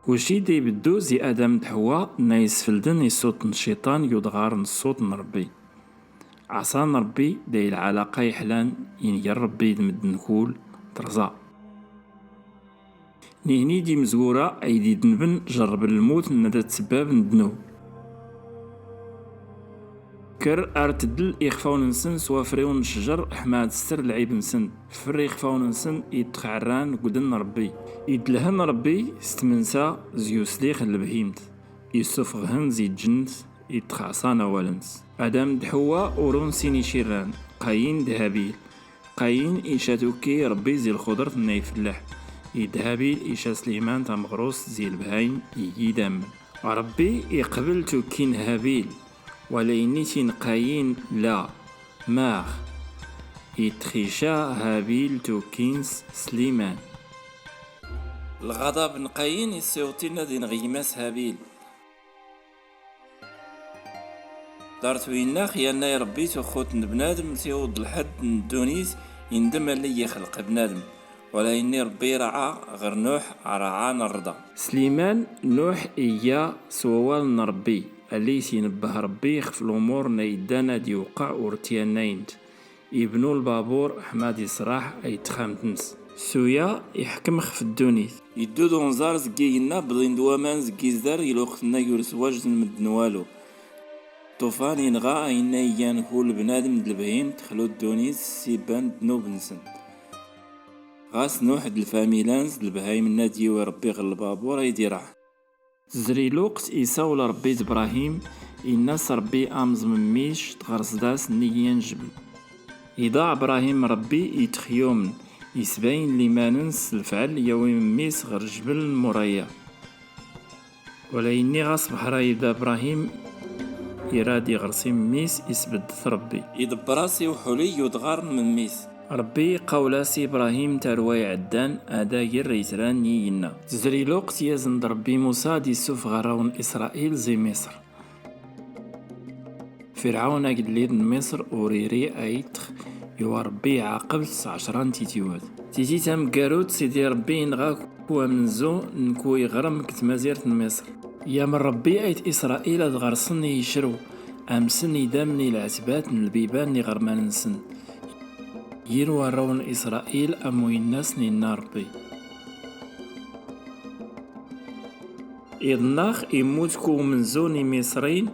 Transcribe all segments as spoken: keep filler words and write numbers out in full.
Kuci d ibeddu zi Adam d Ḥewwa nna yesfelden i ṣṣut n cciṭan yudɣar n ṣṣut n Ṛebbi. Ɛṣan Ṛebbi d ay lɛalaqa yeḥlan inger Ṛebbi d medden kul terẓa. Nihni d imezwura ay d-idenben jerrben lmut n ad tsebbab n ddnub. Kker ar teddel ixfawen-nsen s wafriwen n ccjer ḥma ad ster lɛib-nsen. Ffer ixfawen-nsen i ttxɛerran deg udden n Ṛebbi. Idelhen Ṛebbi s tmensa zi uslix n lebhimt. Issufeɣ-hen zi lǧennet i ttxaṣan awal-ns. Adam d Ḥewwa ur unsin icirran, Qayin d Habil. Qayin ica tukki Ṛebbi zi lxudret n ay felleḥ. Id Habil ica Sliman tameɣrust zi lebhaym i yidammen. Ṛebbi iqbel tukki n Habil, wala ini tin Qayin la. Max itxica Habil tukki-ns Sliman. Lɣaḍab n Qayin issiweḍ-t-in ad ineɣ gma-s Habil. Dar twinnax yanna Ṛebbi tuxxut n bnadem tiweḍ lḥedd n ddunit indem alli yexleq bnadem. Wala ini Ṛebbi iraɛa ɣer Nuḥ ṛaɛa n rrḍa. Sliman, Nuḥ iga s wawal n Ṛebbi, alli s-inebbeh Ṛebbi xef lumuṛ n ay ddan ad iwqeɛ ur tt-yannayent. Ibnu lbabur ḥma ad israḥ ay texxamt-ns. Suya iḥkem xef ddunit. Iddu d unẓar zeg igenna, bḍin-d waman zeg izdar i lweqt-nna ur swajden medden walu. Ṭufan inɣa ayenna igan kul bnadem d lebhim, texlu ddunit s ssibba n ddnub-nsen. Ɣas Nuḥ d lfamila-ns d lebhayem-nna ad d-yiwi Ṛebbi ɣer lbabur ay d-iraḥ. Tezri lweqt isawel Ṛebbi d Bṛahim, inna-s Ṛebbi amẓem mmi-s ɣer sdat-s nnig yan jbel. Iḍaɛ Bṛahim Ṛebbi itxyumen, isbayen liman-ns s lfɛel yawi mmi-s ɣer jbel n Muraya. Wala ini ɣas beḥra yebda Bṛahim irad iɣersi mmi-s isbeddet Ṛebbi. Iḍebber-as i uḥuli yudɣar n mmi-s. Ṛebbi iqawel-as i Bṛahim tarwa iɛeddan, ad ager itran n yigenna. Tezri lweqt yazen-d Ṛebbi Musa ad issufeɣ arraw n Isṛayil zi Miṣr. Firɛun agellid n Miṣr ur iri ayt iwa Ṛebbi iɛaqeb s ɛecra n titiwat. Titi tameggarut, Sidi Ṛebbi inɣa ku amenzu n ku iɣrem deg tmazirt n Miṣr. Yamer Ṛebbi ayt Isṛayil ad ɣersen i yicrew, amsen idammen i lɛetbat n lbiban n iɣerman-nsen. Yir warraw n Isṛayil am uyennat n inna Ṛebbi. Iḍnax immut ku umenzu n Imiṣriyen,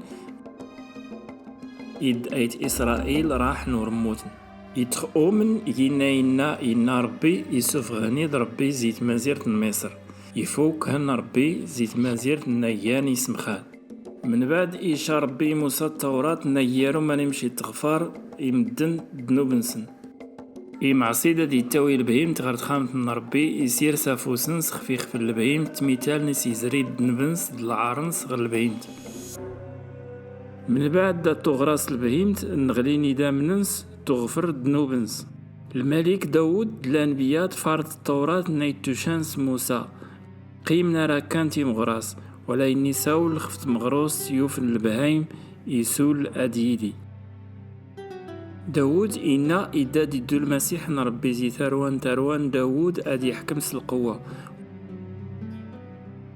id ayt Isṛayil raḥen ur mmuten. Itxumen ginna inna, inna Ṛebbi, isufɣen-id Ṛebbi zi tmazirt n Miṣr. Ifuk hen Ṛebbi zi tmazirt n agan isemxal. Menbaɛd ica Ṛebbi i Musa Ttawrat n agar uman imci tɣfar i medden ddnub-nsen. Imɛṣi-d ad ittawi lebhimt ɣer texxamt n Ṛebbi, isirs afus-ns xef ixef n lebhimt, tmitalen is-izri ddnub-ns d lɛar-ns ɣer lebhimt. Menbaɛd da tuɣra s lebhimt, nneɣlin idammen-ns, tuɣfer ddnub-ns. Lmalik Dawud d lanbiya ṭfar-d Ttawrat n ay ttucan s Musa. Qqimen ara kan timeɣras, wala ini Sawul xef tmeɣrust yufen lebhayem isul ad yili. Dawud inna idda ad iddu Lmasiḥ n Ṛebbi zi tarwa n tarwa n Dawud ad iḥkem s lqewwa.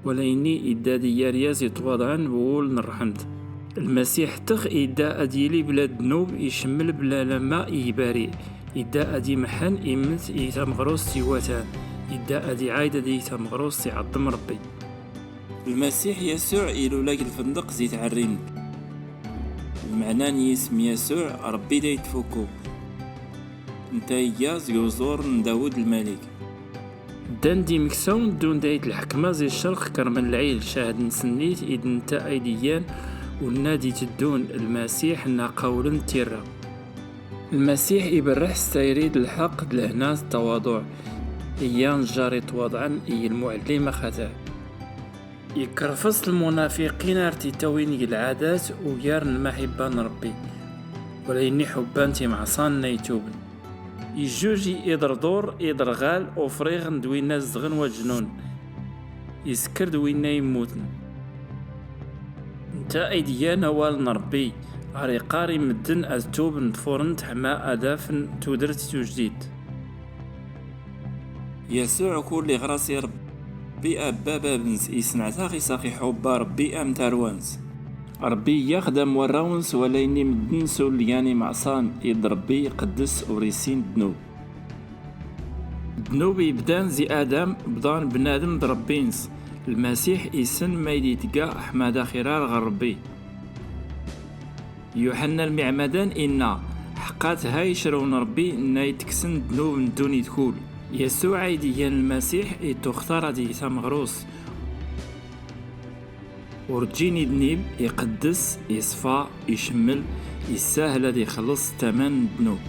Wala ini idda ad iyaryaz itwaḍɛen wul n ṛṛḥemt. Lmasiḥ tex idda ad yili bla ddnub, icemmel bla lama i ibari. Idda ad imeḥḥen, immet i tameɣrust iwatan. Idda ad iɛayd ad ig tameɣrust iɛeḍḍem Ṛebbi. Lmasiḥ Yasuɛ ilul ag lfendeq zi tɛerrimt. Lmeɛna n yisem Yasuɛ, Ṛebbi da itfukku. Nta iga zi uẓur n Dawud lmalik. Ddan-d imeksawen, ddun-d ayt lḥekma zi ccerq, kermen lɛil, cahden s nnit, id nta ay d-igan, unna d-iteddun Lmasiḥ, nna qawlen d tirra. Lmasiḥ iberreḥ s tayri d lḥeqq d lehna d tawaḍuɛ, iga njar itwaḍɛen i lmuɛellim axatar. Ikerfeṣ lmunafiqin ar t-ittawin g lɛadat ugar n lmaḥibba n Ṛebbi, wala ini ḥubban timeɛṣan n ay tuben. Ijjuj i iḍerḍur, iḍerɣal, ufriɣen d winna zedɣen wa ǧnun. Isekker d winna yemmuten. Nta ay d-igan awal n Ṛebbi, ar iqqar i medden ad tuben ḍfuren teḥma ad afen tudert tujdidt. Yasuɛ kul iɣras i Ṛebbi Ṛebbi a baba-nnes, isneɛtaɣ-is aɣ-iḥubba Ṛebbi am tarwa-nnes. Ṛebbi iyaɣ-d am warraw-nnes, wala inni medden s ulgan imeɛṣan, i d Ṛebbi iqeddes ur issin ddnub. Ddnub yebdan zi Adam, bḍan bnadem d Ṛebbi-nnes. Lmasiḥ issen ma i d-itga ḥmada xirar ɣer Ṛebbi. Yuḥenna Lmiɛmadan inna: Ḥqat ha icrew n Ṛebbi nna itekksen ddnub n ddunit kul. Yasuɛ i d-igan Lmasiḥ, ittuxtar ad yeg tameɣrust. Urǧin idnib, iqeddes, iṣfa, icemmel, issahel ad ixelleṣ tama n ddnub.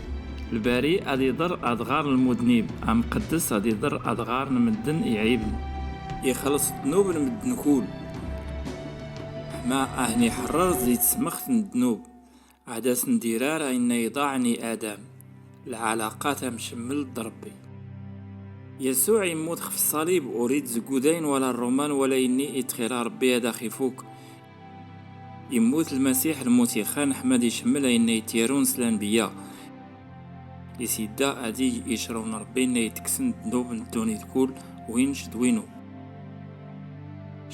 Lbari ad iḍer adɣar n lmudnib, amqeddes ad iḍer adɣar n medden iɛiben. Ixelleṣ ddnub n medden kul. Ḥma ahni ḥerrer zi tesmext n ddnub. Ad asen-d-irar ayen ay iḍaɛen i Adam, lɛalaqa tamcemmelt d Ṛebbi. Yasuɛ immut ɣef ṣṣalib ur itzeggu dayen wala Ṛṛuman wala yenni ittxira Ṛebbi ad aɣ-ifuk. Immut Lmasiḥ lmut ixan ḥma ad icemmel ayen ay t-yarun s lanbeyya. Is idda ad ig icrew n Ṛebbi nna itekksen ddnub n ddunit kul, winc d winu.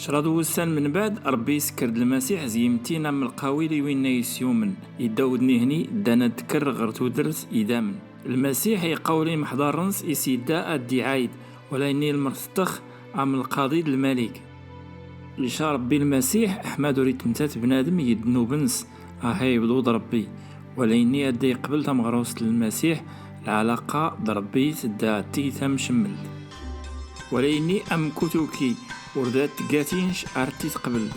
Crad wussan menbaɛd, Ṛebbi isekker-d Lmasiḥ zi yemtin am lqawil i winna is-yumen. Idda-w-d nihni, ddan ad d-kker ɣer tudert idammen. Lmasiḥ iqawel imeḥḍar-nnes is idda ad d-iɛayd, wala inni lmerteṭṭex am lqaḍi d lmalik. Ica Ṛebbi Lmasiḥ, ḥmad ur ittemtat bnadem i ddnub-nnes, aha yebḍu-d Ṛebbi. Wala inni ad d-iqbel tameɣrust n Lmasiḥ, lɛalaqa d Ṛebbi tedda tig tamcemmelt. Wala inni am kutuki, ur d at tgatinc ar t-itqbel.